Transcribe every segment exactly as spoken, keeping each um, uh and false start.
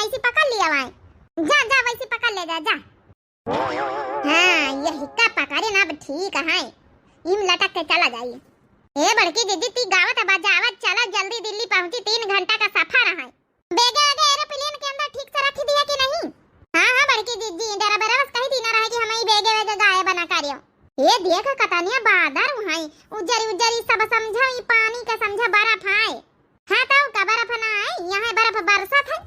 वैसी पकड़ लिया वाई। जा, जा, वैसी पकड़ ले जा, जा। हाँ, यही का पकड़े ना, अब ठीक है। इम लटक के चला जाई। ए बड़की दीदी, ती गावत बजावत चला, जल्दी दिल्ली पहुँची, तीन घंटा का सफर है। बेगे वेगे aeroplane के अंदर ठीक से रख दिया कि नहीं? हाँ, हाँ, बड़की दीदी, ड्राइवर से कही दीना रहे कि हम ई बेगे वेगे गायब ना करियो। ए देख, कतनिया बादर उहाई, उज्जर उज्जर, ई सब समझा, ई पानी का समझा, बर्फ है। हाँ, तो का बर्फ ना है, यहाँ बर्फ बरसत है।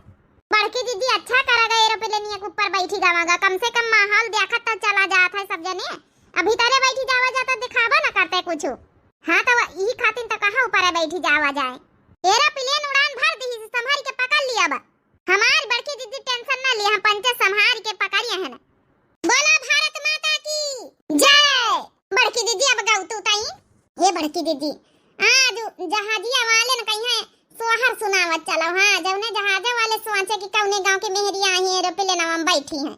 बड़की दीदी, अच्छा करा गा, aeroplane के ऊपर बैठी जावा गा, कम से कम माहौल देखत तो चला जात है सब जने। अभी तले बैठी जावा जाता, दिखावा ना करते कुछ। हाँ, तो यही खातिर तो कहाँ ऊपर बैठी जावा जाए। Aeroplane उड़ान भर दी, संभाल के पकड़ लिया बा। हमार बड़की दीदी tension ना लिया, हम पंचे संभाल के पकड़िए हैं ना। बोला भारत माता की जय। बड़की दीदी, अब गाऊ तू ताई। ए बड़की दीदी, आज जहाजिया वाले न कहीं है सोहर सुनावत चलो। हाँ, जौने जहाजे वाले सोचे कि कौने गांव की मेहरिया आई है, aeroplane में बैठी है।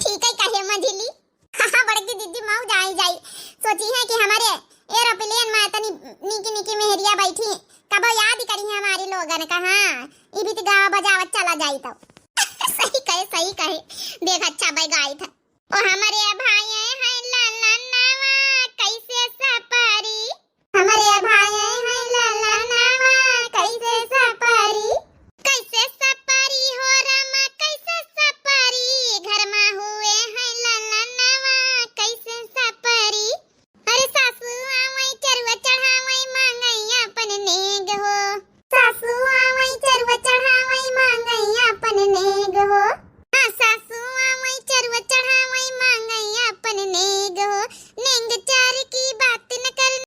ठीक है, कहे मझिली। हाँ, बड़की दीदी मऊ जाई जाई, सोची है कि हमारे aeroplane में तनी निकी निकी मेहरिया बैठी, कबो याद करी है हमारी लोगन का। हाँ, ई भी तो गावा बजावत चला जाई तो। सही कहे, सही कहे। देख, अच्छा बैग आई था। ओ हमरे भाई है ललनवा, कैसे सपरी। हमरे भाई